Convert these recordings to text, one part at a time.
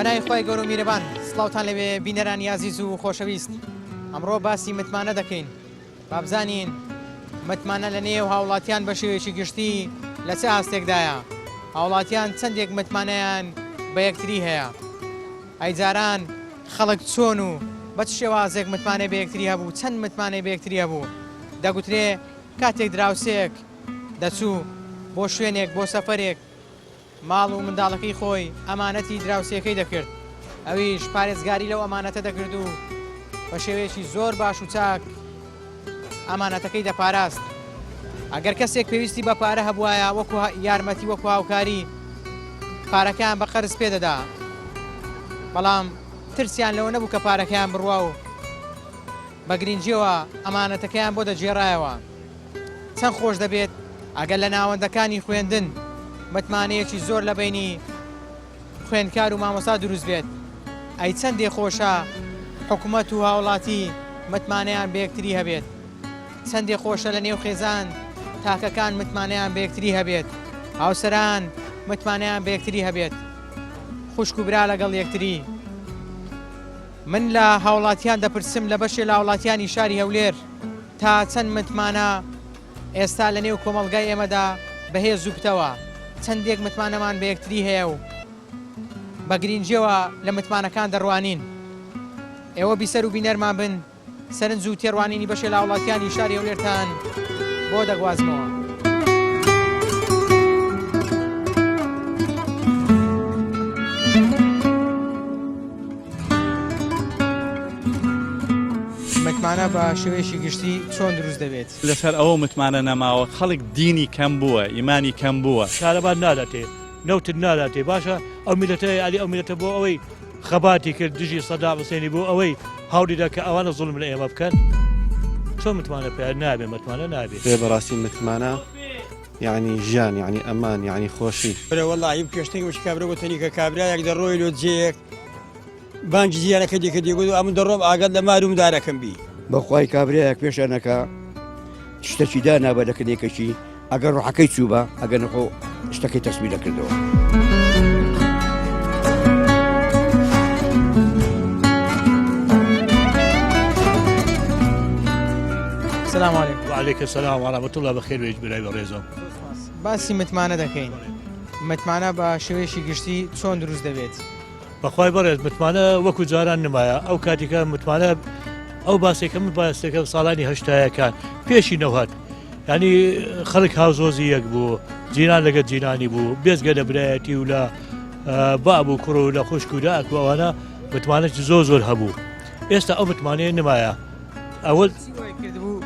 بەناوی خوای گەورە و میرەبان سڵاوتان لەوێ بینەرانی ئازیز و خۆشەویست ئەمڕۆ باسی متمانە دەکەین بابزانین متمانە لە نێو هاوڵاتیان بە شێوەیەکی گشتی لە چ ئاستێکدایە هاوڵاتیان چەندێک متمانەیان بە یەکتری هەیە ئەی جاران خەڵک چۆن و بە چ شێوازێک متمانەی بە یەکتری هەبوو چەند متمانەی بە یەکتری هەبوو دەگوترێ کاتێک دراوسێک دەچوو بۆ شوێنێک بۆ سەفەرێک ماڵ و منداڵەکەی خۆی ئەمانەتی دراوسێکەی دەکرد، ئەویش پارێزگاری لەو ئەمانەتە دەکرد و بە شێوەیەکی زۆر باش و چاک ئەمانەتەکەی دەپاراست. ئەگەر کەسێک پێویستی بە پارە هەبوایە وەکو یارمەتی وەکو هاوکاری پارەکەیان بە قەرز پێ دەدا، بەڵام ترسیان لەوە نەبوو کە پارەکەیان بڕوا و بە گرینگیەوە ئەمانەتەکەیان بۆ دەگێڕایەوە. چەند خۆش دەبێت ئەگەر لە ناوەندەکانی خوێندن متمانەیەکی زۆر لە بەینی خوێندکار و مامۆستا دروست بێت. ئەی چەندێ خۆشە حکومەت و هاوڵاتی متمانەیان بە یەکتری هەبێت. چەندێ خۆشە لە نێو خێزان تاکەکان متمانەیان بە یەکتری هەبێت. هاوسەران متمانەیان بە یەکتری هەبێت. خوشک و برا لەگەڵ یەکتری. من لە هاوڵاتیان دەپرسم لە بەشێ لە هاوڵاتیانی شاری هەولێر تا چەند متمانە ئێستا لە نێو کۆمەڵگای ئێمەدا بەهێز و پتەوە، چەندێک متمانەمان بە یەکتری هەیە و بە گرینگیەوە لە متمانەکان دەڕوانین. ئێوە بیسەر و بینەرمان بن. سەرنج و تێڕوانینی بەشێ لە هاوڵاتیانی شاری هەولێرتان بۆ دەگوازمەوە. متمانە بە شێوەیەکی گشتی چۆن دروست دەبێت؟ لەسەر ئەوە متمانە نەماوە خەڵک دینی کەم بووە ئیمانی کەم بووە. کارەبات ناداتێ نەوتت ناداتێ باشە ئەو میلەتە یالی ئەو میلەتە بۆ ئەوەی خەباتی کرد دژی سەدام حوسێنی بۆ ئەوەی هەوڵیدا کە ئەوانە زوڵم لە ئێمە بکەن چۆن متمانە پێ نابێ متمانە نابێ. بێ بەڕاستی متمانە یعنی ژیان یعنی ئەمان یعنی خۆشی. برا وەڵاهی پێشتر وەکی کابرا وتەنی کە کابرایەک دەڕۆی لۆ جێیەک بانگی جیرانەکە دێکە دێگوت ئەمن دەڕۆم ئاگات لە مار و مدارەکەم بی. بەخوای کابرایەک پێشەنەکە شتەکی دانا بە لەکنێکەکی ئەگەر ڕۆحەکەی چووبا ئەگەر نەخۆ شتەکەی تەسمی دەکردەوە. سلام علیکم. وعلیک السلام ورحمة الله بەخێر بێیت برای بەڕێزم. باسی متمانە دەکەین متمانە بە شێوەیەکی گشتی چۆن دروست دەبێت؟ بەخوای بەڕێز متمانە وەکو جاران نمایە ئەو کاتێکە متمانە ئەو باسێکە من باسێکە ساڵانی هەشتایەکان پێشی نەوهات ینی خەڵک هاوزۆزی یەک بوو جیران لەگە جیرانی بوو بێزگە لە برایەتی و لە باب و کوڕ و لە خوشک و داک و ئەوانە متمانەی زۆر زۆر هەبوو ئێستا ئەو متمانەیە نمایە ئەوە کردبوو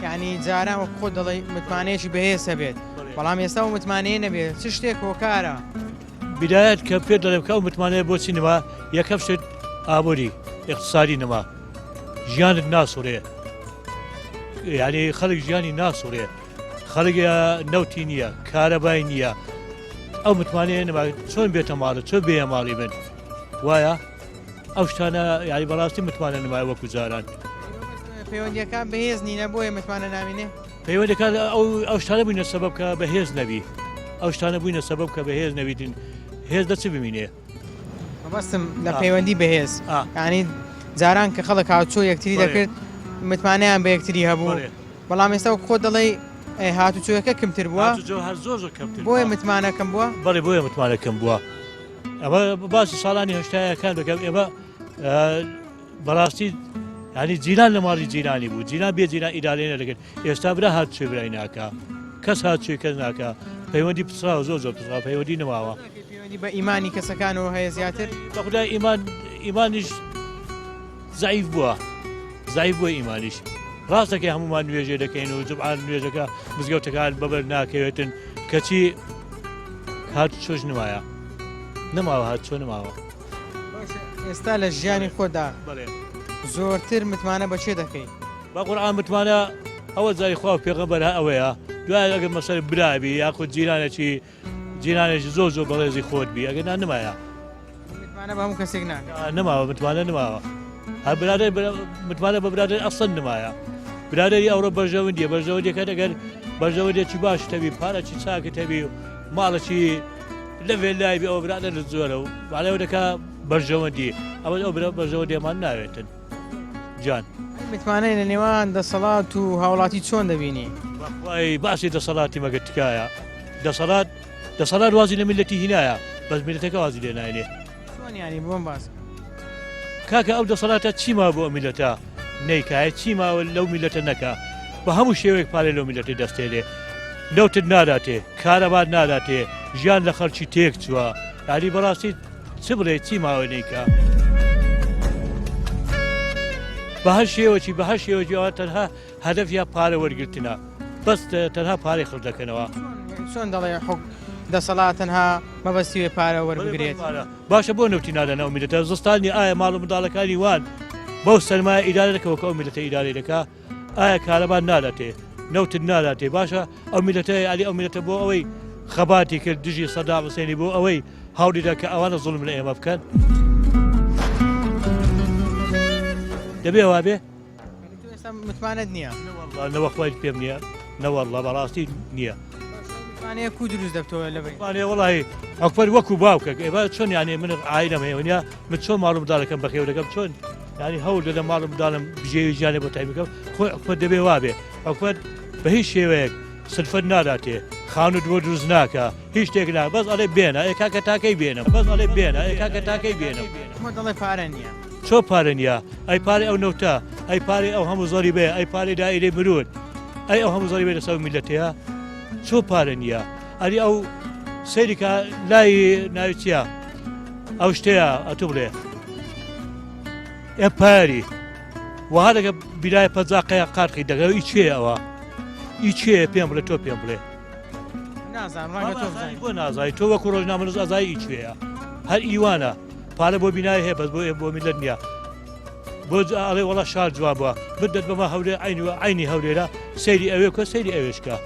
یعنی جاران وەک خۆ دەڵێ متمانەیەکی بەهێز هەبێت بەڵام ئێستا و متمانەیە نەبێت چ شتێک هۆکارە بدایەت کە پێ دەڵێم کە ئەو متمانەیە بۆچی نما یەکەم شت ئابووری اقتصادی نما ژیانت ناسوڕێ یعنی خەڵک ژیانی ناسوڕێ خەڵک نەوتی نییە کارەبای نییە ئەو متمانەیە نما چۆن بێتە ماڵە چۆن بێە ماڵی من وایە ئەو شتانە یاری بەڕاستی متمانە نمایە وەکو جاران پەیوەندیەکان بەهێز نینە بۆیە متمانە نامینێ پەیوەندەکان ئەو ئەو شتانە بووینە سەبەب کە بەهێز نەبی ئەو شتانە بووینە سەبەب کە بەهێز نەبیتن هێز لە چ بمینێ مەبەستم لە پەیوەندی بەهێز ینی جاران کە خەڵک هاوچۆ یەکتری دەکرد متمانەیان بە یەکتری هەبوو بەڵام ئێستا خۆ دەڵێ هاتوچۆیەکە کەمتر بووە بۆیە متمانەکەم بووە بەڵێ بۆیە متمانەکەم بووە ئەمە باسی ساڵانی هەشتایەکان دەکەم ئێمە بەڕاستی ینی جیران لە ماڵی جیرانی بوو جیران بێ جیران ئیدارەی نەدەکرد ئێستا برا هات چێ برای ناکە کەس هات چێ کەس ناکە پەیوەندی پچڕاوە زۆر زۆر پچڕا پەیوەندی نەماوە پەیوەندی بە ئیمانی کەسەکانەوە هەیە زیاتر بەخدای ئیمان ئیمانیش زعیف بووە زعیف بووە ئیمانیش ڕاستەکەی هەمومان نوێژێ دەکەین و جومعان نوێژەکە مزگەوتەکان بەبەر ناکەوێتن کەچی هات چۆش نمایە نەماوە هات چۆ نماوە ئێستا لە ژیانی خۆدا زۆرتر متمانە بە کێ دەکەی؟ بە قورعان متمانە ئەوە جاری خوا و پێغەمبەر هە ئەوەیە دوای ئەگەر مەسەر برابی یاخود جیرانێکی جیرانێکی زۆر زۆر بەڕێزی خۆت بی ئەگەر نا نمایە متمانە بە هەموو کەسێک ناکە نەماوە متمانە نماوە هەر برادەر متمانە بە برادەر ئەسڵ نمایە برادەری ئەوڕۆ بەرژەوەندیە بەرژەوەندیەکە ئەگەر بەرژەوەندێکی باش تەبی پارەکی چاکە تەبی و ماڵەکی لەوێ لای بێ ئەوە برادەر زۆرە و باڵەوە دەکا. بەرژەوەندی ئەوە ئەو بەرژەوەندیمان ناوێتن جان. متمانەی لە نێوان دەسەڵات و هاوڵاتی چۆن دەبینی؟ بەخوای باسی دەسەڵاتی مەگە تکایە دەسەڵات دەسەڵات وازی لە میلەتی هینایە بەس میلەتەکە وازی لێ ناینێ. چۆن یانی بۆم باس کە. کاکە ئەو دەسەڵاتە چی ماوە بۆ ئەو میلەتە نەیکایە چی ماوە لەو میلەتە نەکا بە هەموو شێوەیەک پارەی لەو میلەتەی دەستێنێ نەوتت ناداتێ کارەبات ناداتێ ژیان لە خەڵکی تێک چووە یانی بەڕاستی چ بڵێ چی ماوە نەیکا بە هەر شێوەکی بە هەر شێوەکی ئەوە تەنها هەدەف یا پارە وەرگرتنە بەس تەنها پارەی خڕ دەکەنەوە. چۆن دەڵێ حک دەسەڵات تەنها مەبەستی وێ پارە وەربگرێت؟ باشە بۆ نەوتی نادەن ئەو میلەتە زستانی ئایا ماڵ و منداڵەکانی وان بەو سەرمایە ئیدارە دەکەوە کە ئەو میلەتە ئیدارەی دەکا ئایا کارەبا ناداتێ نەوتت ناداتێ باشە ئەو میلەتە یاری ئەو میلەتە بۆ ئەوەی خەباتی کرد دژی سەدام حوسێنی بۆ ئەوەی هەوڵیدا کە ئەوانە زوڵم لە ئێمە بکەن دەبێ وابێ متمانەت نییە نەوەخوای پێم نییە نەوەڵڵا بەڕاستی نییە متمانەیە کو دروست دەبتەوە لە بەینێ وڵی ئەکبەر وەکو باوکێک ئێوە چۆن یانێ من ئایلەم هەیە نیە من چۆن ماڵم منداڵەکەم بەخێو دەکەم چۆن ینی هەوڵ دەدەم ماڵم منداڵم بژێوی ژیانێ بۆ تای بکەم خۆی حکومەت دەبێ وابێ حکومەت بە هیچ شێوەیەک سلفەت ناداتێ خانوت بۆ دروست ناکە هیچ شتێک نا بەس ئەڵێ بێنە ئێ کاکە تاکەی بێنم بەس ئەڵێ بێنە ئێ کاکە تاکەی بێنم حکومەت دەڵێ پارە نییە چۆ پارە نییە ئەی پارەی ئەو نەوتە ئەی پارەی ئەو هەموو زەریبەیە ئەی پارەی دائیرەی مرور ئەی ئەو هەموو زەریبەی لەسەر میلەتەیە چۆ پارە نییە ئەری ئەو سەیریکە لای ناوی چییە ئەو شتەیە ئەتو بڵێ ئێمپایەری وەها دەگە بیرای پەنجا قەیە قارقی دەگە ئی چێ ئەوە ئی چێ پێم بڵێ تۆ پێم بڵێ نازانم ڕەنگە تۆ بزانی بۆ نازای تۆ وەکو ڕۆژنامەنووس ئازای ئی چێیە هەر ئیوانە پارە بۆ بینای هەیە بەس بۆ بۆ میلەت نییە بۆ ئەڵێ وەڵا شار جوان بووە بدەت بەمە هەولێر عینی و عینی هەولێرە سەیری ئەوێ کە سەیری ئەوێشکە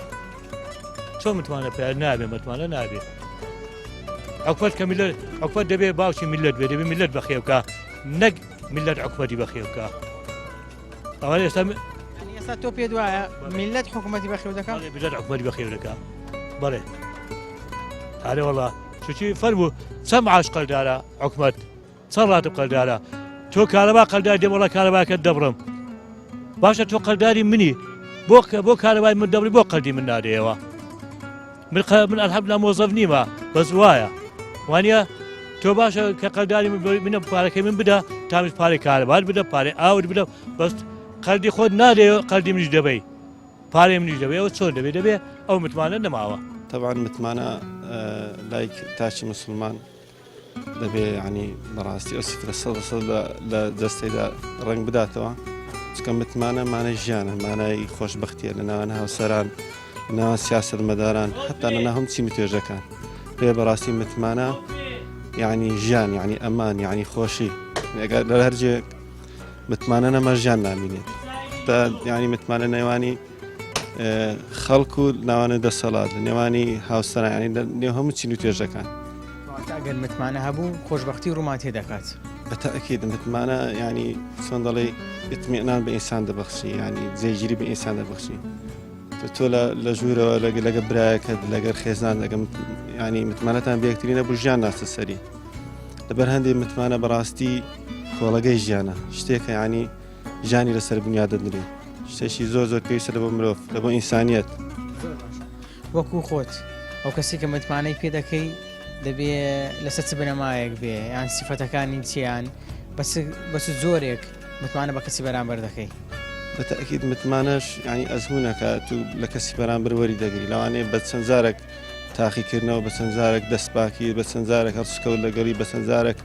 چۆن متمانە پێ نابێ متمانە نابێ حکومەت کە میلەت حکومەت دەبێ باوکی میلەت بێ دەبێ میلەت بەخێوکە نەک میلەت حکومەتی بەخێوکە ئەوە ئێستا ئێستا تۆ پێ دوایە میلەت حکوومەتی بەخێو دەکە میلەت حکوومەتی بەخێو دەکە بەڵێ ئارێ وەڵا چچی فەرموو چەند معاش قەردارە حکومەت چەند ڕاتب قەردارە تۆ کارەبا قەردار دێ وەڵا کارەباکەت دەبڕم باشە تۆ قەرداری منی بۆ کە بۆ کارەبای من دەبڕی بۆ قەردی من نادەیەوە من قە من ئەلحەمدلله مۆزەف نیمە بەس وایە وانە تۆ باشە کە قەرداری من منە پارەکەی من بدە تامیش پارەی کارەبات بدە پارەی ئاوت بدە بەس قەردی خۆت نادەیەوە قەردی منیش دەبەی پارەی منیش دەبێ ئەوە چۆن دەبێ دەبێ ئەو متمانە نەماوە. تەبعەن متمانە لای تاکی مسوڵمان دەبێ یعنی بەڕاستی ئەو سفرە سەد لە سەد لە جەستەیدا ڕەنگ بداتەوە چکە متمانە مانای ژیانە مانای خۆشببختیە لە ناوان هاوسەران لە ناوان سیاستمەداران حتا لە ناو هەم چین و توێژەکان پێ بەڕاستی متمانە یعنی ژیان یعنی ئەمان یعنی خۆشی ئەگەر لە هەرجێ متمانە نەما ژیان نامینێت تا یعنی متمانە نێوانی خەڵک و ناوانە دەسەڵات لە نێوانی هاوسەرانی لە نێو هەموو چین و توێژەکان ئەگەر متمانە هەبوو خۆشببختی ڕوومان تێ دەکات بەتەکیید متمانە ینی چۆن دەڵێ اطمئنان بە ئینسان دەبەخشی ینی جێگیری بە ئینسان دەبەخشی تۆ لە ژوورەوە لەگە لەگە برایەکەت لەگەر خێزان لەگەم ینی متمانەتان بەیەکتری نەبوو ژیان ناستە سەری لەبەر هەندێک متمانە بەڕاستی کۆڵەگەی ژیانە شتێکە ینی ژیانی لەسەر بنیاد دەنرێ شتێکی زۆر زۆر پێویستە لە بۆ مرۆڤ لە بۆ ئینسانیەت. زۆر باشە وەکو خۆت ئەو کەسی کە متمانەی پێ دەکەی دەبێ لەسەر چ بنەمایەک بێ یان سیفەتەکانی چیان بە چ جۆرێک متمانە بە کەسی بەرامبەر دەکەی؟ بە تەئکید متمانەش یانی ئەزموونەکە تو لە کەسی بەرامبەر وەری دەگری لەوانەیە بە چەند جارێک تاقیکردنەوە بە چەند جارێک دەستپاکی بە چەند جارێک هەڵسوکەوت لەگەڵی بە چەند جارێک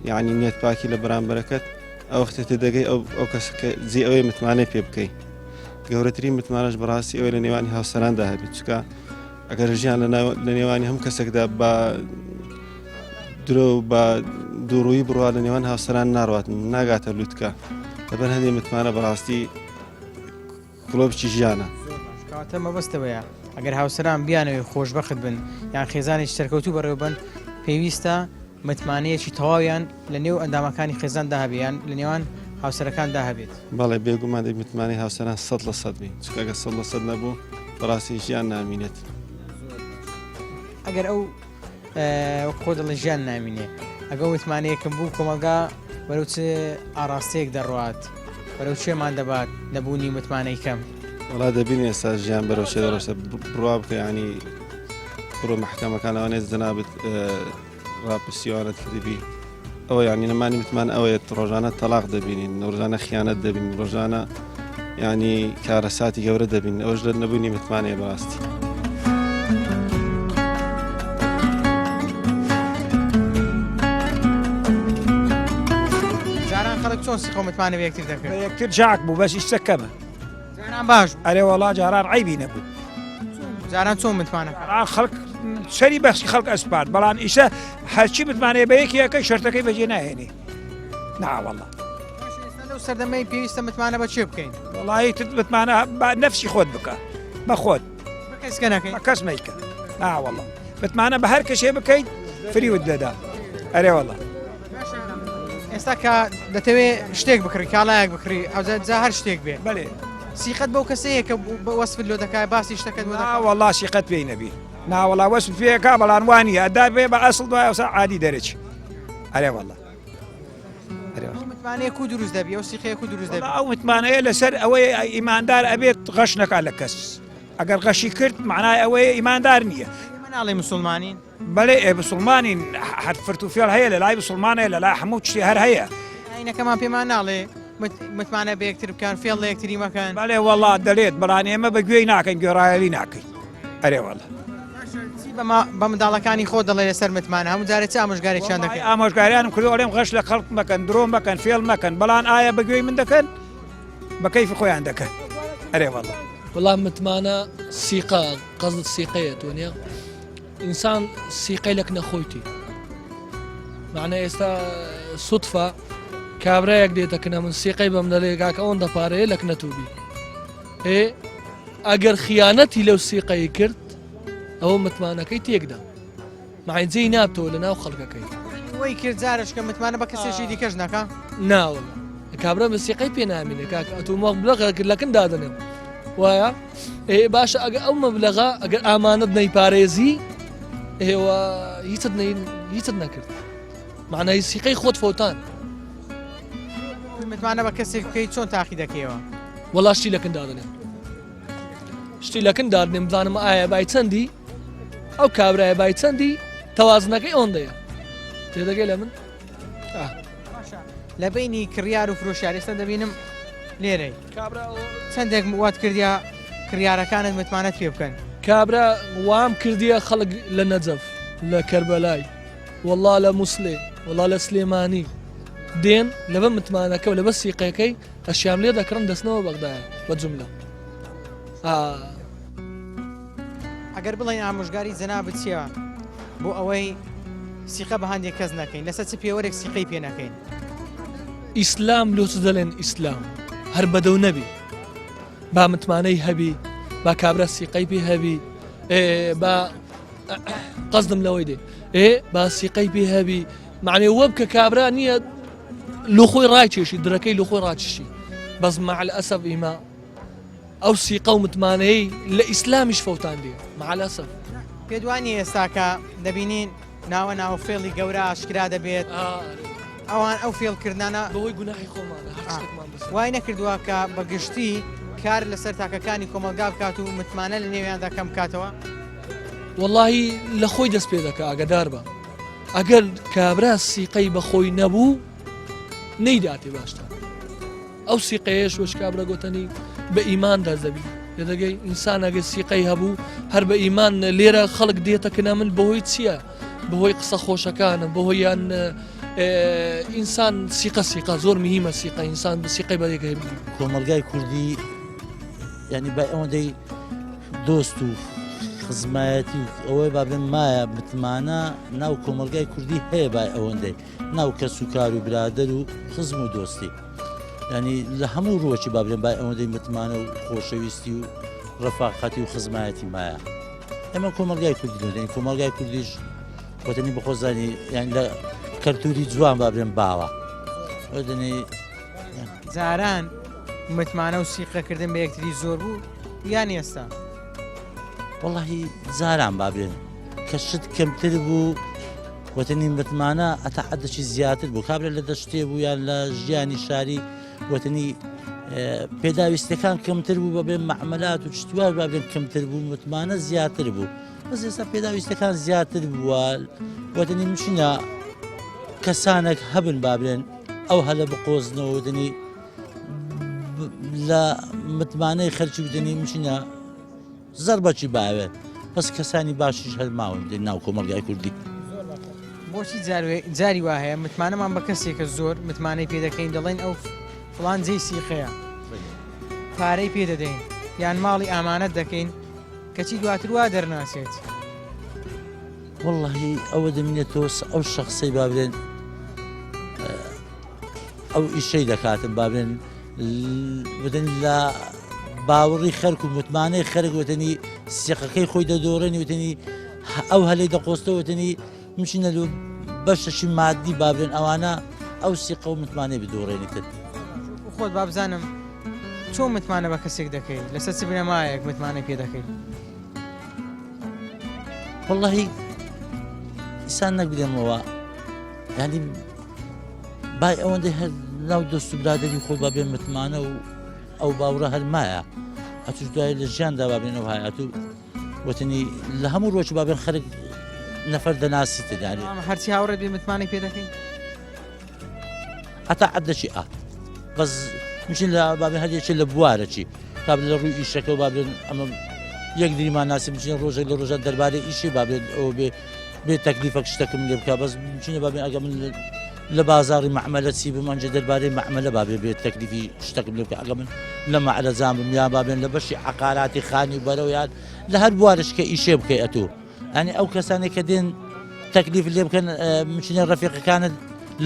یعنی نیەت پاکی لە بەرامبەرەکەت ئەو وەختە تێدەگەی ئەو ئەو کەسەکە جێ ئەوەی متمانەی پێ بکەی گەورەترین متمانەش بەڕاستی ئەوەی لە نێوانی هاوسەراندا هەبێت چکە ئەگەر ژیان لە نێوانی هەم کەسێکدا بە درۆ بە دووڕووی بڕوا لە نێوان هاوسەران ناڕات ناگاتە لوتکە لەبەر هەندێک متمانە بەڕاستی گڵۆپی ژیانە. کەواتە مەبەست ئەوەیە ئەگەر هاوسەران بیانەوێت خۆشبەخت بن یان خێزانێکی سەرکەوتوو بەڕێوەبەن پێویستە متمانەیەکی تەواویان لە نێو ئەندامەکانی خێزاندا هەبێت یان لە نێوان هاوسەرەکاندا هەبێت. بەڵێ بێگومان دەبێت متمانەی هاوسەران 100% بی چونکە ئەگەر 100% نەبوو بەڕاستی ژیان نامینێت. ئەگەر ئەو وەک خۆت دەڵێی ژیان نامینێ. ئەگەو متمانەیەکم بوو کۆمەڵگا بەرەو چ ئاڕاستەیەک دەڕوات بەرەو کوێمان دەبات نەبوونی متمانەی کەم؟ وەڵا دەبینی ئێستا ژیان بەرەو چێ دەڕۆشتە بڕوا بکە ینی بڕۆ مەحکەمەکان لەوانەیە جەنابت ڕاپرسیوانت کردبی ئەوە یعنی نەمانی متمان ئەوەیە ڕۆژانە تەلاق دەبینین ڕۆژانە خیانەت دەبین ڕۆژانە ینی کارەساتی گەورە دەبین ئەوش لە نەبوونی متمانەیە بەڕاستی. جاران خەڵک چۆن سیقە و متمانە بە یەکتر دەکرد؟ بە یەکتر چاک بوو بەس ئیستە کەمە. جاران باش بوو. ئەرێ وەڵا جاران عەیبی نەبوو. جاران چۆن متمانە؟ جاران خەڵک سەری بەخشی خەڵک ئەسپارد بەڵام ئیسە هەرچی متمانەیە بە یەکێ ئەکەی شەرتەکەی بەجێ ناهێنێ. ناوەڵا. لەو سەردەمەی پێویستە متمانە بە چێ بکەین؟ وەڵایی تر متمانە بە نەفسی خۆت بکە بە خۆت. بە کەس کە نەکەی؟ بە کەس مەیکە. ناوەڵا. متمانە بە هەر کەسێ بکەیت فریوت دەدا. ئەرێ وەڵا. ئێستا کە دەتەوێ شتێک بکڕی کاڵایەک بکڕی ئەوجا جا هەر شتێک بێ بەێ سیقەت بەو کەسەیە کە وەسفت لۆ دەکای باسی شتەکەت بۆ دەکا وەڵا سیقەت پێی نەبی ناوەڵا وەسف پێکا بەڵام وانە ئەدا بێ بە ئەسڵ دوای ئەوسا عادی دەرچ ئەرێ وەڵا متمانەیە کو دروست دەبی ئەو سیقەیە کو دروست دەبی ئەو متمانەیە لەسەر ئەوەی ئیماندار ئەبێت غەش نەکا لە کەس ئەگەر غەشی کرد معنای ئەوەیە ئیماندار نییە مناڵی مسلمانین بەلێ ئێ بسوڵمانین هەر فرت و فێڵ هەیە لە لای بسوڵمان هەیە لە لای هەموو شتێ هەر هەیە. ئاینەکەمان پێمان ناڵێ متمانە بە یەکتر بکەن فێڵ لە یەکتری مەکەن؟ بەلێ وەڵا دەلێت بەڵام ئێمە بە گوێی ناکەین گوێڕایەلی ناکەین ئەرێ وەڵا. چی بە منداڵەکانی خۆت دەڵێ لەسەر متمانە هەموو جارێ چ ئامۆژگارێکیان دەکەی؟ ئامۆژگاریانم کردووە ئەڵێم غەش لە خەڵک مەکەن درۆ مەکەن فێڵ مەکەن بەڵام ئایا بە گوێی من دەکەن؟ بە کەیفی خۆیان دەکەن ئەرێ وەڵا. وەڵا متمانە سیقە قەزت سیقەیە تۆ نیە؟ ئینسان سیقەی لە کنە خۆیتی معنە ئێستا سوتفە کابرایەک دێتە کنە من سیقەی بەم دەڵێ کاکە ئەوەندە پارەیە لە کنە توبی ئێ ئەگەر خیانەتی لەو سیقەی کرد ئەوە متمانەکەی تێکدا ماین جێی نابتەوە لە ناو خەڵکەکەی وەی کرد جارشکە متمانە بە کەسێکی دیکەش نەکا ناوە کابرا بە سیقەی پێ نامینێ کاک ئەتۆ مەبلەغە کرد لەکن دادەنێم وایە ئێ باشە ئەگە ئەو مەبلەغە ئەگەر ئامانەت نەیپارێزی ئێوە هیچت هیچت نەکرد معنای سیقەی خۆت فۆتان متمانە بە کەسێک بکەیت چۆن تاقی دەکەیەوە وەڵا شتی لەکن دادەنێم شتی لەکن دادنێم بزانم ئایا بای چەندی ئەو کابرایە بای چەندی تەوازنەکەی ئەوەندەیە تێدەگەی لە من لە بینی کڕیار و فرۆشیار ئێستا دەبینم لێرەی چەندێک وات کردیا کڕیارەکانت متمانەت پێ بکەن کابرا وام کردیە خەڵک لە نەجەف لە کەربەلای وەڵا لە موسلێ وەڵا لە سلێمانی دێن لەبە متمانەکە و لەبە سیقەکەی ئەشیام لێ دەکڕن دەستنەوە بەغدایە بە جملە ئەگەر بڵێین ئامۆژگاری جەنابت چییە بۆ ئەوەی سیقە بە هەندێک کەس نەکەین لەسەر چ پێوەرێک سیقەی پێ نەکەین؟ ئیسلام لۆ چ دەلێن ئیسلام هەر بەدەو نەبی با متمانەی هەبی با کابرا سیقەی پێ هەبی با قەزدم لەوەی دێ ئێ با سیقەی پێ هەبی معنی وە بکە کابرا نییە لۆ خۆی ڕاکێشی درەکەی لۆ خۆی ڕاکشی بەس مع الأسف ئیمە ئەو سیقە و متمانەیەی لە ئیسلامیش فەوتاندیە مع الاسف. پێت وا نییە ئێستاکە دەبینین ناوە ناوە فێڵی گەورە ئاشکرا دەبێت ئەوان ئەو فێڵکردنانە بەهۆی گوناحی خۆمانە هەر شتێکمان بەسەر وای نەکردووە کە بە گشتی کار لەسەر تاکەکانی کۆمەڵگا بکات و متمانە لە نێویاندا کەم بکاتەوە؟ وەڵاهی لە خۆی دەست پێ دەکا ئاگادار بە ئەگەر کابرا سیقەی بە خۆی نەبوو نەیداتێ باشتر. ئەو سیقەیەش وەچ کابرا گۆتەنی بە ئیمان دەست دەبی لێدەگەی ئینسان ئەگەر سیقەی هەبوو هەر بە ئیمان لێرە خەڵک دێتە کنە من بەهۆی چییە بەهۆی قسە خۆشەکانم بەهۆی یان ئینسان سیقە سیقە زۆر مهمە سیقە ئینسان بە سیقەی بەرێک هەبی کۆمەلگای کوردی ینی بە ئەوەندەی دۆست و خزمایەتی و ئەوەی بابلێن مایە متمانە ناو کۆمەلگای کوردی هەیە بای ئەوەندەی ناو کەس و کار و برادەر و خزم و دۆستی ینی لە هەموو ڕووەکی با بڵێن بای ئەوەندەی متمانە و خۆشەویستی و ڕەفاقەتی و خزمایەتی مایە ئێمە کۆمەلگای کوردی دەدەین کۆمەلگای کوردیش وتنی بەخۆزانی یان لە کەلتوری جوان با بڵێن باوە وەدنی جاران متمانە و سیقەکردن بە یەکتری زۆر بوو یان ئێستا وەڵی جاران با بڵێن کە شت کەمتر بوو. وتنی متمانە ئەتا حەدەکی زیاتر بوو کابرا لە دەشتێ بوو یان لە ژیانی شاری وتنی پێداویستەکان کەمتر بوو بەبێ معمەلات و شتوار بابێن کەمتر بوو متمانە زیاتر بوو بەس ئێستا پێداویستەکان زیاتر بووە وتنی مشینە کەسانێک هەبن بابێن ئەو هەلە بقۆزنەوە وتنی لە متمانەی خەرچی بدەنی مشینە زەربەکی باوێت بەس کەسانی باشیش هەر ماون دێن ناو کۆمەڵگای کوردی. بۆچی جاری وا هەیە متمانەمان بە کەسێکە زۆر متمانەی پێ دەکەین دەڵێن ئەو فڵان جێی سیقەیە پارەی پێ دەدەین یان ماڵی ئامانەت دەکەین کەچی دواتر وا دەرناچێت. وەڵڵاهی ئەوە دەمینێتەوە ئەو شەخسەی با بڵێن ئەو ئیشەی دەکاتن با بڵێن وتن لە باوەڕی خەرک و متمانەی خەرک وتنی سیقەکەی خۆی دەدۆڕێنی وتنی ئەو هەلەی دەقۆستەوە وتنی مشینە لە بەشەشی مادی بابێن ئەوانە ئەو سیقە و متمانەی بدۆڕێنی تر. خۆت بابزانم چۆن متمانە بە کەسێک دەکەی لەسەر چ بنەمایەک متمانەی پێ دەکەی؟ واللهی ئیسان نەگرێمەوە یعنی بای ئەوەندەی هەر ناو دۆست و برادەری خۆ بە بێ متمانە و ئەو باوڕە هەر مایە ئەتوش دوای لە ژیاندا بابێنەوە هاات و وتنی لە هەموو ڕۆژ بابێن خەرک نەفەر دەناسی تداری هەرچی هاوڕێت بێ متمانەی پێ دەکەین هەتا عەدەکی ئا بەس مشین لە بابێ هەر یەکێ لە بوارەکی تا لە ڕووی ئیشەکە و بابێن ئەمە یەک دریمان ناسی بچین ڕۆژێک لە ڕۆژان دەربارەی ئیشی بابێن ئەو بێ بێ تەکلیفەک شتەکم لێ بکە بەس بچینە بابێن ئەگە من لە بازاڕی مەعمەلە چی بم ئەنجە دەربارەی مەعمەلە بابێ بێ تەکلیفی شتەکم لێ بکە ئەگە من لە مەعرەزان بم یان بابێن لە بەشی عەقاراتی خانی و بەرەو یان لە هەر بوارش کە ئیشێ بکەی ئەتوو ئەنی ئەو کەسانێک کە دێن تەکلیف لێ بکەن مچینە ڕەفیقەکانت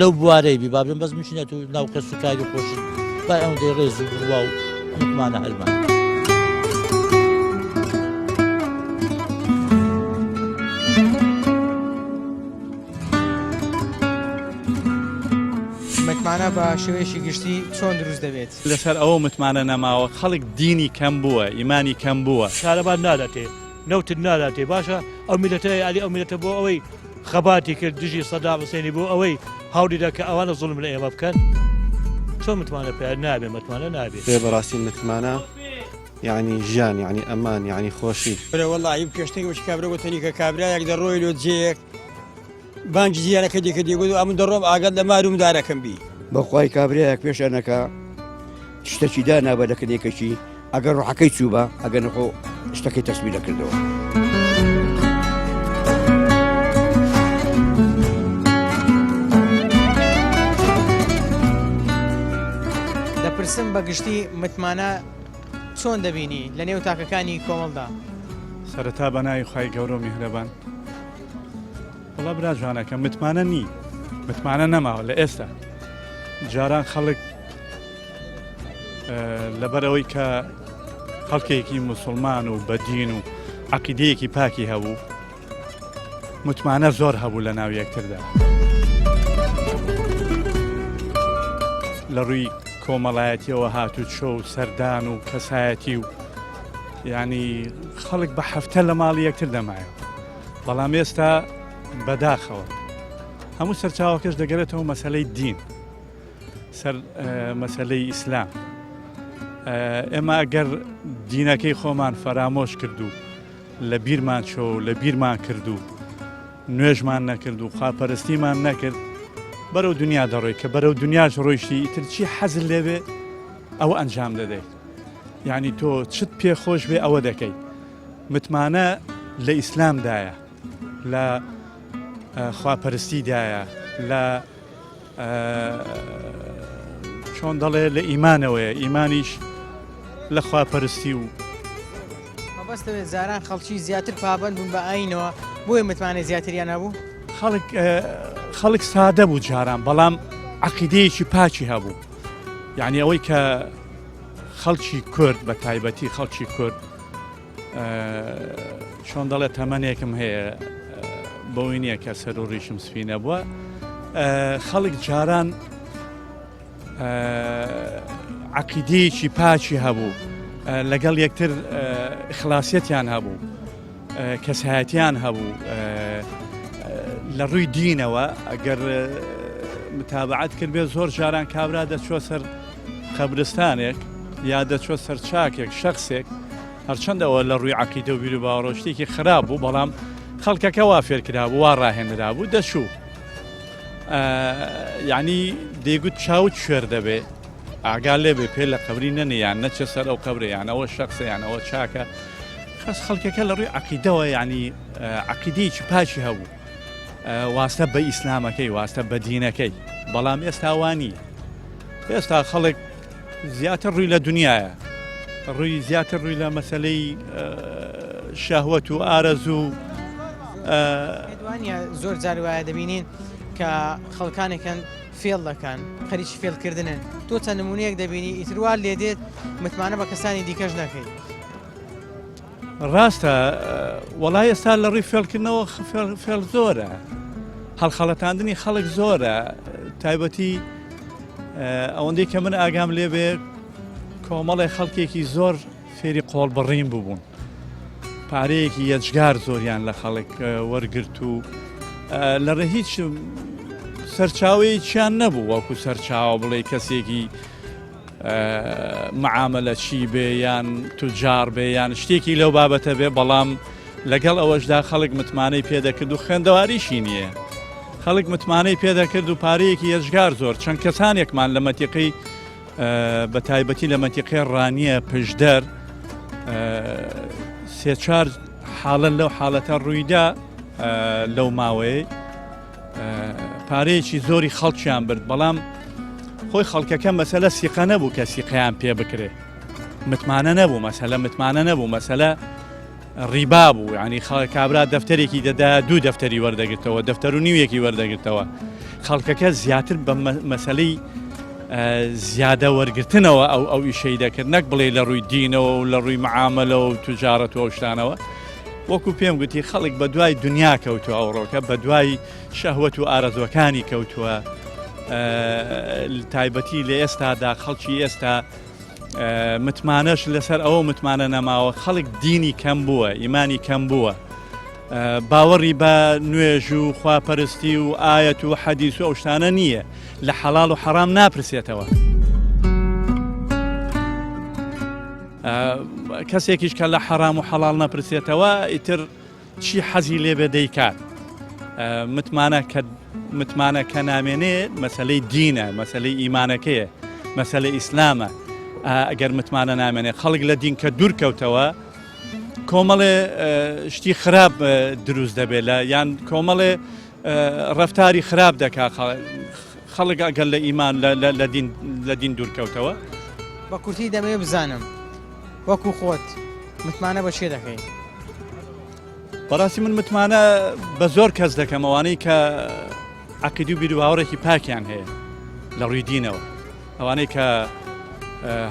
لەو بوارەی بی بابێن بەس مچینە تو ناو کەس و کاری خۆشت بای ئەو دەی ڕێز و بڕوا و متمانە هەرمان. متمانە بە شێوەیەکی گشتی چۆن دروست دەبێت؟ لەسەر ئەوە متمانە نەماوە خەڵک دینی کەم بووە ئیمانی کەم بووە. کارەبات ناداتێ نەوتت ناداتێ باشە ئەو میلەتە یاری ئەو میلەتە بۆ ئەوەی خەباتی کرد دژی سەدام حوسێنی بۆ ئەوەی هەوڵیدا کە ئەوانە زوڵم لە ئێمە بکەن چۆن متمانە پێ نابێ متمانە نابێ. بێ بەڕاستی متمانە یعنی ژیان یعنی ئەمان یعنی خۆشی. برە وەڵاهی پێشتر وەکی کابرا گوتنی کە کابرایەک دەڕۆی لۆ جێیەک بانگی جیرانەکەی دەکرد دەیگوت ئەمن دەڕۆم ئاگات لە مار و مدارەکەم بی. بەخوای کابرایەک پێشەنەکە شتەکی دانا بە دەکنێکەکی ئەگەر ڕحەکەی چوو بە ئەگەر نەخۆ شتەکەی تەسمی دەکردەوە. دەپرسم بە گشتی متمانە چۆن دەبینی لە نێو تاکەکانی کۆمەڵدا؟ سەرەتا بە ناوی خوای گەورە و میهرەبان. وەڵا برا جوانەکەم متمانە نی متمانە نەماوە لە ئێستا جاران خەڵک لەبەرەوەی کە خەڵکێکی مسلمان و بەدین و عقیدەیەکی پاکی هەبوو متمانە زۆر هەبوو لە ناو یەکتردا لە ڕووی کۆمەڵایەتیەوە هاتوچۆ و سەردان و کەسایەتی و ینی خەڵک بە هەفتە لە ماڵی یەکتر دەمایەوە بەڵام ئێستا بەداخەوە هەموو سەرچاوەکەش دەگەرێتەوە مەسلەی دین سەر مەسلەی ئیسلام ئێمە ئەگەر دینەکەی خۆمان فەرامۆش کرد و لە بیرمان چۆ و لە بیرمان کرد و نوێژمان نەکرد و خواپەرستیمان نەکرد بەرەو دنیا دەڕۆی کە بەرەو دنیاش ڕۆیشتی ئیتر چی حەزت لێبێ ئەوە ئەنجام دەدەیت یعنی تۆ چت پێ خۆش بێ ئەوە دەکەیت متمانە لە ئیسلامدایە لە خواپەرستیدایە لە چۆن دەڵێ لە ئیمانەوەیە ئیمانیش لە خواپەرستی و مەبەستەوێت جاران خەڵکی زیاتر پابند بوون بە ئاینەوە بۆیە متمانەی زیاتریان هەبوو خەڵک خەڵک سادە بوو جاران بەڵام عقیدەیەکی پاکی هەبوو یعنی ئەوەی کە خەڵکی کورد بە تایبەتی خەڵکی کورد چۆن دەڵێ تەمەنێکم هەیە بەوەی نییە کە سەر و ڕیشم سپی نەبووە خەڵک جاران عقیدەیەکی پاکی هەبوو لەگەڵ یەکتر خلاسیەتیان هەبوو کەسایەتیان هەبوو. لە ڕووی دینەوە ئەگەر متابعەت کردبێ زۆر جاران کابرا دەچوە سەر قەبرستانێک یا دەچوە سەر چاکێک شخصێک هەرچەند ئەوە لە ڕووی عقیدە و بیر و باوەڕەوە شتێکی خراپ بوو بەڵام خەڵکەکە وا فێرکرابوو وا ڕاهێنرابوو دەچوو یعنی دەیگوت چاوت کوێر دەبێ ئاگا لێبێ پێ لە قەبری نەنێ یان نەچێ سەر ئەو قەبرە یان ئەوە شەخسە یان ئەوە چاکە خەس خەڵکەکە لە ڕووی عقیدەوە یعنی عقیدەیەکی پاکی هەبوو واستە بە ئیسلامەکەی واستە بە دینەکەی بەڵام ئێستا وانی ئێستا خەڵک زیاتر ڕووی لە دنیاە ڕووی زیاتر ڕووی لە مەسلەی شەهوەت و ئارەزوو وانە زۆر جار وایە دەبینین کە خەڵکانێکن فێڵ دەکەن خەریکی فێڵکردنن تۆ چەند نمونەیەک دەبینی ئیتر وا لێدێت متمانە بە کەسانی دیکەش نەکەی. ڕاستە وەڵا ئێستا لە ڕووی فێڵکردنەوە فێڵ زۆرە هەڵخەڵەتاندنی خەڵک زۆرە تایبەتی ئەوەندەی کە من ئاگام لێبێ کۆمەڵی خەڵکێکی زۆر فێری قۆڵبڕین ببوون پارەیەکی یەجگار زۆریان لە خەڵک وەرگرت و لە ڕێ هیچ سەرچاوەیەکیان نەبوو وەکو سەرچاوە بڵێ کەسێکی معاملە چی بێ یان توجار بێ یان شتێکی لەو بابەتە بێ بەڵام لەگەڵ ئەوەشدا خەڵک متمانەی پێدەکرد و خوێندەواریشی نییە خەڵک متمانەی پێدەکرد و پارەیەکی یەجگار زۆر چەند کەسانێکمان لە مەتیقی بە تایبەتی لە مەنتیقەی ڕانیە پشدەر سێ چوار حاڵەت لەو حاڵەتە ڕوویدا لەو ماوەیە پارەیەکی زۆری خەڵکیان برد بەڵام خۆی خەڵکەکە مەسەلە سیقە نەبوو کە سیقەیان پێ بکرێ متمانە نەبوو مەسەلە متمانە نەبوو مەسەلە ڕیبا بوو یانی کابرا دەفتەرێکی دەدا دوو دەفتەری وەردەگرتەوە دەفتەر و نیوێکی وەردەگرتەوە خەڵکەکە زیاتر بە مەسلەی زیادە وەرگرتنەوە ئەو ئەو ئیشەی دەکرد نەک بڵێ لە ڕووی دینەوە و لە ڕووی معاملەوە و توجارەت و ئەو شتانەوە وەکو پێم گوتی خەڵک بە دوای دنیا کەوتووە ئەوڕۆکە بە دوای شەهوەت و ئارەزوەکانی کەوتووە تایبەتی لە ئێستادا خەڵکی ئێستا متمانەش لەسەر ئەوە متمانە نەماوە خەڵک دینی کەم بووە ئیمانی کەم بووە باوەڕی بە نوێژ و خواپەرستی و ئاەت و حەدیس و ئەو شتانە نییە لە حەڵال و حەرام ناپرسێتەوە. کەسێکیش کە لە حەرام و حەڵال نەپرسێتەوە ئیتر چی حەزی لێبێ دەیکات متمانە کە متمانە کە نامێنێ مەسلەی دینە مەسلەی ئیمانەکەیە مەسلە ئیسلامە ئەگەر متمانە نامێنێ خەڵک لە دین کە دوور کەوتەوە کۆمەڵێ شتی خراپ دروست دەبێت لە یان کۆمەڵێ ڕفتاری خراپ دەکا خەڵک ئەگەر لە ئیمان لە دین دوورکەوتەوە. بە کورتی دەمەوێت بزانم وەکو خۆت متمانە بە کێ دەکەی؟ بەڕاستی من متمانە بە زۆر کەس دەکەم ئەوانەی کە عقیدی و بیروباوەڕێکی پاکیان هەیە لە ڕووی دینەوە ئەوانەی کە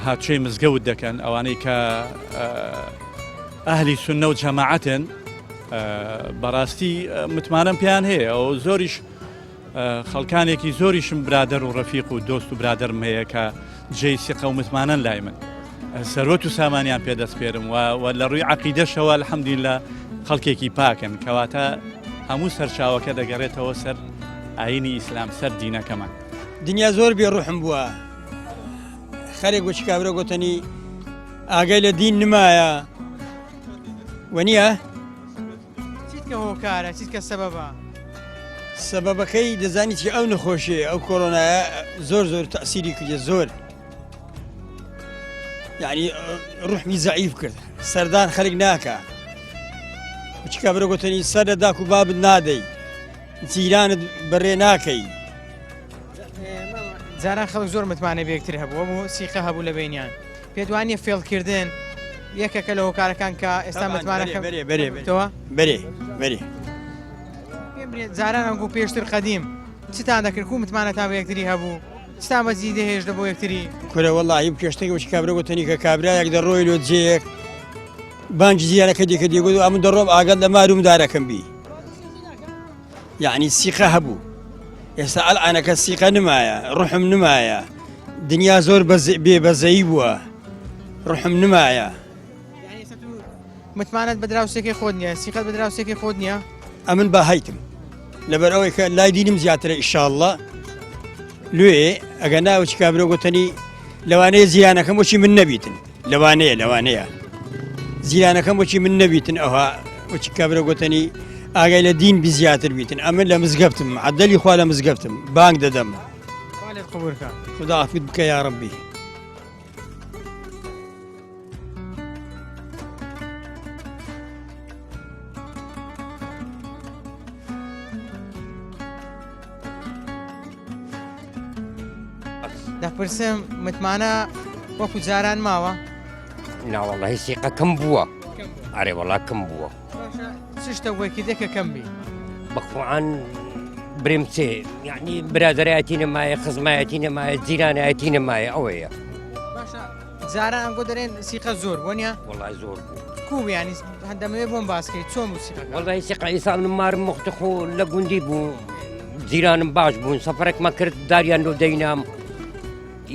هاتوچۆی مزگەوت دەکەن ئەوانەی کە ئەهلی سنە و جەماعەتن بەڕاستی متمانەم پێیان هەیە ئەو زۆریش خەڵکانێکی زۆریشم برادەر و ڕەفیق و دۆست و برادەرم هەیە کە جێی سیقە و متمانەن لای من سەروەت و سامانیان پێ دەسپێرم و لە ڕووی عەقیدەشەوە الحمدللە خەڵکێکی پاکن کەواتە هەموو سەرچاوەکە دەگەڕێتەوە سەر ئاینی ئیسلام سەر دینەکەمان. دنیا زۆر بێ ڕوحم بووە خەرێک وەچی کابرا گۆتەنی ئاگای لە دین نمایە وەنیە؟ چیت کە هۆکارە چیت کە سەبەبە؟ سەبەبەکەی دەزانی چی ئەو نەخۆشیە ئەو کۆرۆنایە زۆر زۆر تەسیری کردە زۆر یعنی ڕحمی زەعیف کرد سەردان خەرک ناکە چکە برە گوتنی سەر لە داک و بابت نادەی جیرانت بەڕێ ناکەی جاران خەڵک زۆر متمانە بەیەکتر هەبوو بۆ سیقە هەبوو لە بینیان پێت وانیە فێڵکردن یەکێکە لە هۆکارەکان کە ئێستا متمانەکە بەرێ بەرێ بەرێ بەرێ بەرێ جاران ئەنگو پێشتر قەدیم چتان دەکرد کو متمانەتان بە یەکتری هەبوو چتان بەجی دەهێشتە بۆ یەکتری کورە وەڵی پێشتێک وچ کابرا گوتنی کە کابرایەک دەڕۆی لۆ جێیەک بانگی جیرانەکە دیکە دێگوت ئەمن دەڕۆم ئاگات لە ماروم دارەکەم بی یعنی سیقە هەبوو ئێستا ئەلعانەکە سیقە نمایە ڕحم نمایە دنیا زۆر بێ بەزەیی بووە ڕحم نمایە متمانەت بە دراوسێکی خۆت نییە سیقەت بە دراوسێکی خۆت نییە ئەمن بە هەیتم. لەبەر ئەوەی کە لای دینم زیاترە ئیشاءاللە لێ ئەگە ناوچ کابرا گوتنی لەوانەیە زیانەکەم وەچی من نەبیتن لەوانەیە لەوانەیە زیانەکەم وەچی من نەبیتن ئەوها وەچی کابرا گوتنی ئاگای لە دین بی زیاتر بیتن ئەمن لە مزگەفتم عدەلی خوا لە مزگەفتم بانگ دەدەم قبولکە خدا عفوت بکە یا ربی. دەپرسم متمانە وەکو جاران ماوە؟ ناوەڵی سیقە کەم بووە ئەرێ وەڵا کەم بووە چ شتە وەکی دێکە کەم بی بەخوان برێم چێ یعنی برادایەتی نەمایە خزمایەتی نەمایە جیرانایەتی نەمایە ئەوەیە باشە جاران ئەنگۆ دەرێن سیقە زۆر وەنیە وڵای زۆر بوو کو ینی هەندەمەوێ بۆم باسکەی چۆن بوو سیقەکە وڵی سیقە ئیسا من مارم مختە خۆ لە گوندی بوو جیرانم باش بوون سەفرێکمە کرد داریان لۆ دەینام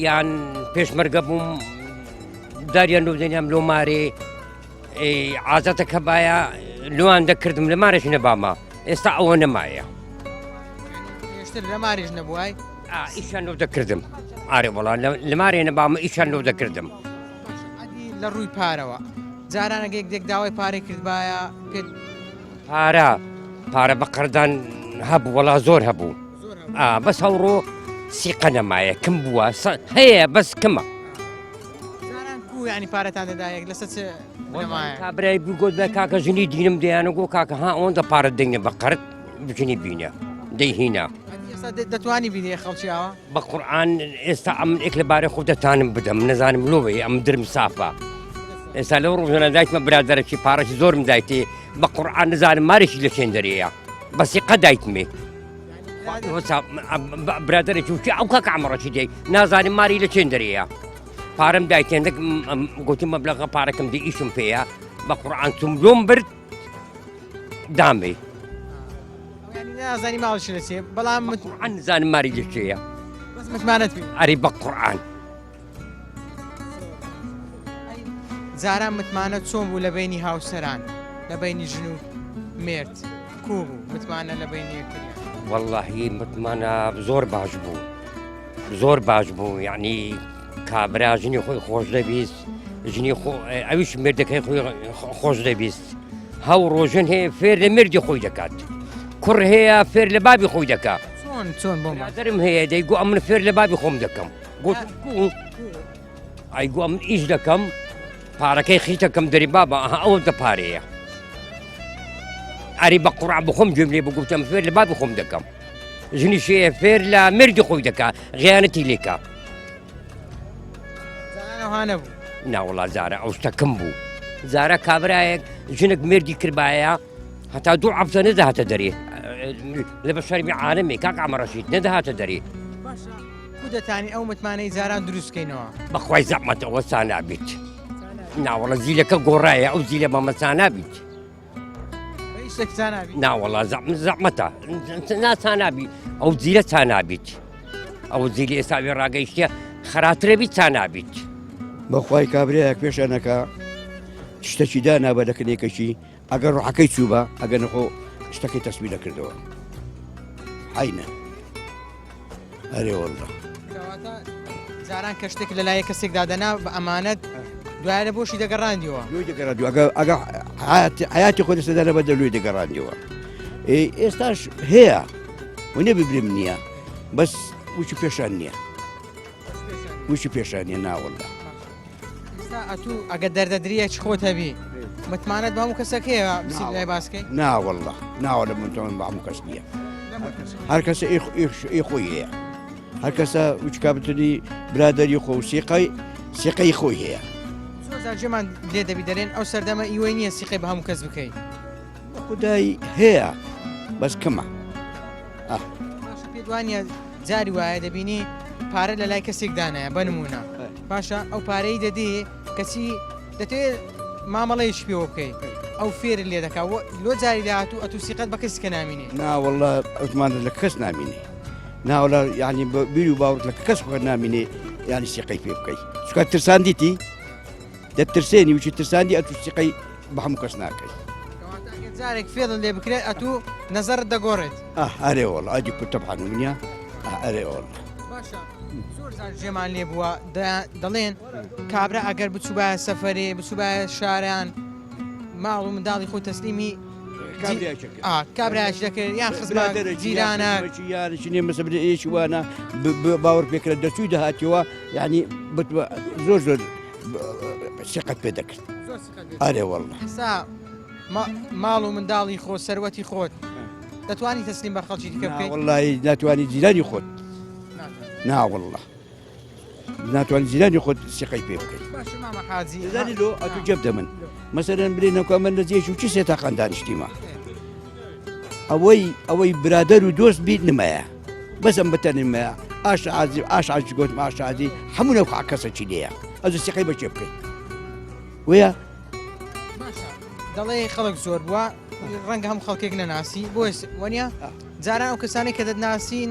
یان پێشمەرگە بووم داریان لۆ دەینام لۆ مارێ عازەتە کە باە لوان دەکردم لە مارێک نەبامە ئێستا ئەوە نەمایە پێشتر لە ماریش نەبووای ئیشان لۆ دەکردم ئارێ وڵا لە مارێ نەبامە ئیشان لۆ دەکردم لە ڕووی پارەوە جارانەگە یەک دێک داوای پارەی کردبایە پێت پارە پارە بە قەردان هەبوو وەڵا زۆر هەبوو بەس هەوڕۆ سیقە نەمایە کم بووە هەیە بەس کمە کو ینی پارەتان دەدا یەک لەسەر چ بنەمایە کابرای بگۆت بە کاکە ژنی دینم دەیانە گۆ کاکە ها ئەوەندە پارە دەینە بە قەرت بژنی بینە دەیهینا ئێستا دەتوانی بینێ خەڵکی ئاوا بە قورآن ئێستا ئەمن ئێک لە بارەی خۆ دەتانم بدەم نەزانم لۆ بێ ئەم درم سافە ئێستا لەو ڕۆژانە دایکمە برادەرەکی پارەکی زۆرم دایتێ بە قورآن نزانم مارێکی لە چێن دەرێیە بەسی قە دایتمێ برادەرێکی وتی ئەو کاکە عەمەڕەکی دەی نازانم ماری لە چێن دەرێیە پارەم دایتێندەک گوتم مەبلەغە پارەکەم دی ئیشم پێیە بە قورآن چوم لۆم برد دامێ نازانی ماڵش لە چێ بەڵام قورآن نزانم ماری لە چێیە بەس متمانەت پێ ئەری بە قورآن جاران متمانە چۆن بوو لە بینی هاوسەران لە بینی ژن و مێرد کوو بوو متمانە لە بینی یەکتریان واللهی متمانە زۆر باش بوو زۆر باش بوو یعنی کابرا ژنی خۆی خۆش دەبیست ژنی خۆ ئەویش مردەکەی خۆی خۆش دەبیست هەو ڕۆژن هەیە فێر لە مردی خۆی دەکات کوڕ هەیە فێر لە بابی خۆی دەکات چۆن چۆن بۆ برادرم هەیە دەیگو ئەمن فێر لە بابی خۆم دەکەم گوتم کو ئەیگو ئەمن ئیش دەکەم پارەکەی خیتەکەم دەری بابا ئەها ئەوەندە پارەیە ئەری بە قوڕع بخۆم گوێم لێ بگوتم فێر لە بابی خۆم دەکەم ژنیش هەیە فێر لە مردی خۆی دەکا غیانەتی لێکا نەبوو ناوەڵا جارە ئەو شتە کەم بوو جارە کابرایەک ژنێک مردی کردبایە هەتا دوو عەفتە نەدەهاتە دەرێ لە بە شەرمی عالەمێ کاک عەمەڕەشید نەدەهاتە دەرێ کو دەتانی ئەو متمانەی جاران دروستکەینەوە بەخوای زەحمەتەوە سانا بیت ناوەڵە زیلەکە گۆڕایە ئەو زیلە مامەسا نابیت ناوەڵا زەحمەتە ناسانابی ئەو زیرە چانابیت ئەو زیری ئێستا وێ ڕاگەیشتە خراپترە بیت چانابیت بەخوای کابرایەک پێشانەکە شتەکی دانا بە دەکنێکەکی ئەگەر ڕحەکەی چوو بە ئەگەر نەخۆ شتەکەی تەسمی دەکردەوە حینە ئەرێ واللە. کەواتە جاران کە شتێک لەلایە کەسێک دادەنا بە ئەمانەت دوایە لە بۆشی دەگەڕاندیەوە لۆی دەگەڕاندیەوە ئەگە ئەگە حیاتی خۆی لەسەر دانە بە لۆی دەگەڕاندیەوە ئێستاش هەیە و نە ببرم نییە بەس وچی پێشان نییە وچی پێشان نییە ناوەڵە ئێستا ئەتوو ئەگە دەردەدریە چ خۆت هەبی متمانەت بە هەموو کەسێک هەیە بچی لای باسکەی ناوەڵە ناوە لە منتەوەن بە هەموو کەس نییە هەر کەسە ئی خۆی هەیە هەر کەسە وچکا بتنی برادری خۆ و سیقای سیقەی خۆی هەیە زۆر جار جێمان لێ دەبی دەرێن ئەو سەردەمە ئیوەی نییە سیقەی بە هەموو کەس بکەی خدای هەیە بەس کەمە باشە پێت وانە جاری وایە دەبینی پارە لە لای کەسێک دانایە بە نمونە باشە ئەو پارەی دەدی کەچی دەتەوێت مامەڵەیەکی پێوە بکەی ئەو فێر لێ دەکا لۆ جاری داهاتوو ئەتو سیقەت بە کەسی کە نامینێ ناوەڵە عوتمانە لە کەس نامینێ ناوەڵە یعنی بیر و باوەڕ لە کەس خۆ نامینێ ینی سیقەی پێ بکەی چکە ترساندیتی دەترسێنی وچی ترساندی ئەتو سیقەی بە هەموو کەس ناکەی. جارێک فێڵت لێ بکرێت ئەتوو نەزەرت دەگۆڕێت. ئاه ئەرێ وەڵا ئەدی کو تەبعەن ونیا ئاه ئەرێ وەڵا. باشە زۆر جار جێمان لێ بووە دەڵێن کابرا ئەگەر بچووبایە سەفەرێ بچووبایە شاران ماڵ و منداڵی خۆی تەسلیمی کابراش دەکرد یان خزمە جیرانە یارشنی مەسەبێکی وانە باوەڕ پێکرا دەچووی دەهاتەوە یعنی زۆر زۆر سقەت پێ دەکرد ئەرێ والله ئێستا ماڵ و منداڵی خۆ سەروەتی خۆت دەتوانی تەسلیم بە خەڵکی دیکە بکەیت وڵی ناتوانانی جیرانی خۆت ناوەله ناتوانانی جیرانی خۆت سیقەی پێ بکەیت زانی لۆ ئەتو جێب دەمن مەسەرەن برێ نەکە من لە جێش و چی سێتاقان دانیشتیمە ئەوەی ئەوەی برادەر و دۆست بیت نمایە بەس ئەم بتە نمایە ئاش عازی ئاش عاج گوتم ئاش عازی هەموو نەو کەسەکی لێیە ئەز سیقەی بەچێ بکەیت وەیە دەڵێ خەڵک زۆر بووە ڕەنگە هەم خەڵکێک نەناسی بۆ وەنیە جاران ئەو کەسانێک کە دەتناسین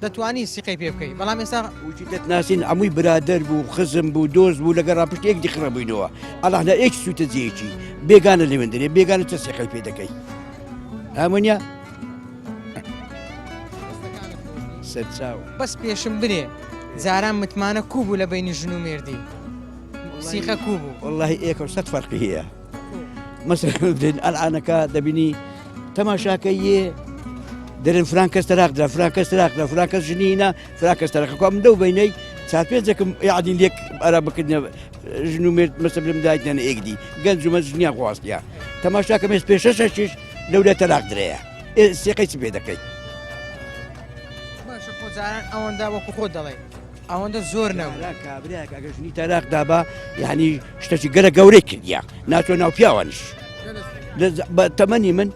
دەتوانی سیقەی پێ بکەی بەڵام ئێستا وتی دەتناسین ئەمووی برادەر بوو خزم بوو دۆست بوو لەگەڕ پشت یەک دیخڕە بووینەوە ئەڵا لە ئێک سووتە جێیەکی بێگانە لەوێندرێ بێگانە چە سیقەی پێ دەکەی هەمونە سەرچاو بەس پێشم برێ جاران متمانە کوو بوو لە بینی ژن و مێردی سیقە کوو بوو واللهی ئێکە سەد فەرقی هەیە مەسەلەن ئەلعانەکە دەبینی تەماشاکە یێ دەرن فران کەس تەراق درا فران کەس تەراق درا فران کەس ژنینە فران کەس تەراق کو من لەو بینەی چار پێنجێکم یادین لێک ئەرا بکردنە ژن و مێرد مەسە بلم دایتیان ئێکدی گەنج و مەز ژنیان خواستیا تەماشاکە مێز پێشە شەشیش لەو لە تەلاق درەیە ئێ سێقەی چ پێ دەکەی باشە خۆ جاران ئەوەندە وەکو خۆت دەڵێ ئەوەندە زۆر نەبوو. کابرایەک ئەگەر ژنی تەلاق دابا یعنی شتێکی گەلە گەورەی کردیا ناچۆ ناو پیاوانیش بە تەمەنی من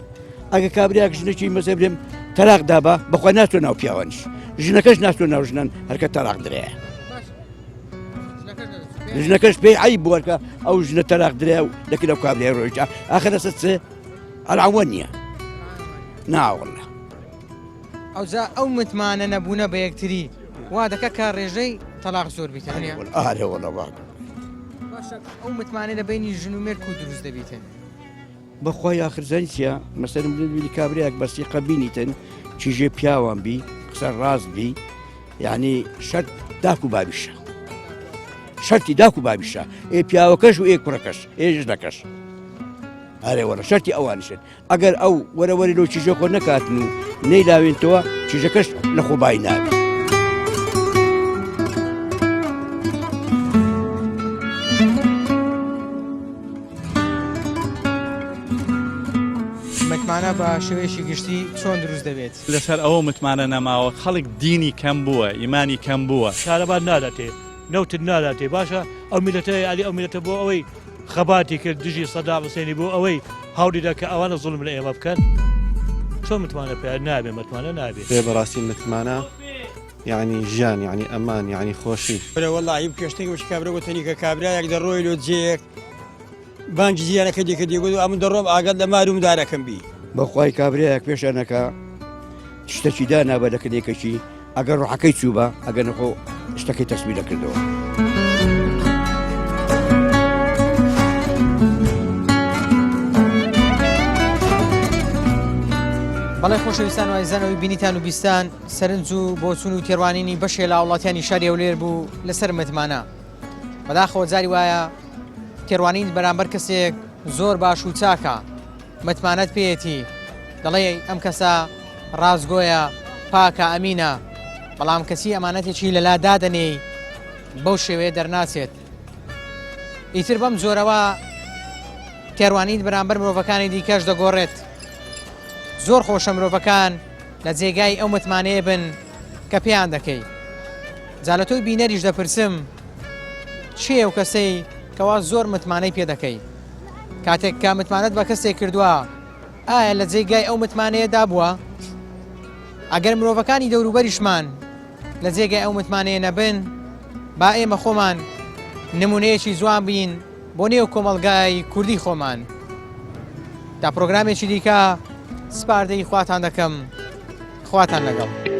ئەگە کابراک ژنێکی مەزە برێم تەلاق دابا بەخوا ناچۆ ناو پیاوانیش ژنەکەش ناچۆ ناو ژنان هەرکە تەلاق درەیە ژنەکەش پێی عیب بووەکە ئەو ژنە تەلاق درێ و دەکرد ئەو کابرای ڕۆیشتا ئاخر لەسەر چ ئەلعەوە نییە ناوەڵە ئەوجا ئەو متمانە نەبوونە بە یەکتری وا دەکا کە ڕێژەی تەلاق زۆر بیتن نیە؟ ئارێ وەڵا وا. باشە ئەو متمانە لە بینی ژن و مێرد کو دروست دەبیتن؟ بەخوای ئاخر زانی چیە مەسەرم بینی کابرایەک بەسیقە بینیتن چیژێ پیاوان بی قسە ڕاست بی یعنی شەرت داک و بابیشە شەرتی داک و بابیشە ئێ پیاوەکەش و ئێ کوڕەکەش ئێ ژنەکەش ئەرێ وەرە شەرتی ئەوانشن ئەگەر ئەو وەرە وەری لۆ چیژە خۆ نەکاتن و نەیلاوێنتەوە چیژەکەش لە خۆبایی نابێت. متمانە بە شێوەیەکی گشتی چۆن دروست دەبێت؟ لەسەر ئەوە متمانە نەماوە خەڵک دینی کەم بووە ئیمانی کەم بووە. کارەبات ناداتێ نەوتت ناداتێ باشە ئەو میلەتە یالی ئەو میلەتە بۆ ئەوەی خەباتی کرد دژی سەدام حوسێنی بۆ ئەوەی هەوڵیدا کە ئەوانە زوڵم لە ئێمە بکەن چۆن متمانە پێ نابێ متمانە نابێ. بێ بەڕاستی متمانە یعنی ژیان یعنی ئەمان یعنی خۆشی. برە وەڵاهی بکێشتێک وەکی کابرا وتەنی کە کابرایەک دەڕۆی لۆ جێیەک بانگی جیرانەکە دێکە دێگوت ئەمن دەڕۆم ئاگات لە مار و مدارەکەم بی. بەخوای کابرایەک پێشانەکە شتەکی دانا بە لەکنێکەکی ئەگەر ڕۆحەکەی چووبا ئەگەر نەخۆ شتەکەی تەسمی دەکردەوە. بەڵێ خۆشەویستان و ئازیزان ئەوەی بینیتان و بیستان سەرنج و بۆچون و تێڕوانینی بەشێ لە هاوڵاتیانی شاری هەولێر بوو لەسەر متمانە بەداخەوە جاری وایە تێڕوانین بەرامبەر کەسێک زۆر باش و چاکە متمانەت پێیەتی دەڵێی ئەم کەسە ڕاستگۆیە پاکە ئەمینە بەڵام کەسی ئەمانەتێکی لەلا دادەنێی بەو شێوەیە دەرناچێت ئیتر بەم جۆرەوە تێڕوانیت بەرامبەر مرۆڤەکانی دیکەش دەگۆڕێت زۆر خۆشە مرۆڤەکان لە جێگای ئەو متمانەیە بن کە پێیان دەکەی جا لە تۆی بینەریش دەپرسم چێ ئەو کەسەی کەوا زۆر متمانەی پێ دەکەی کاتێک کە متمانەت بە کەسێک کردووە ئایا لە جێگای ئەو متمانەیەدا بووە؟ ئەگەر مرۆڤەکانی دەوروبەریشمان لە جێگای ئەو متمانەیە نەبن با ئێمە خۆمان نمونەیەکی جوان بین بۆ نێو کۆمەڵگای کوردی خۆمان تا پرۆگرامێکی دیکە سپاردەی خواتان دەکەم خواتان لەگەڵ.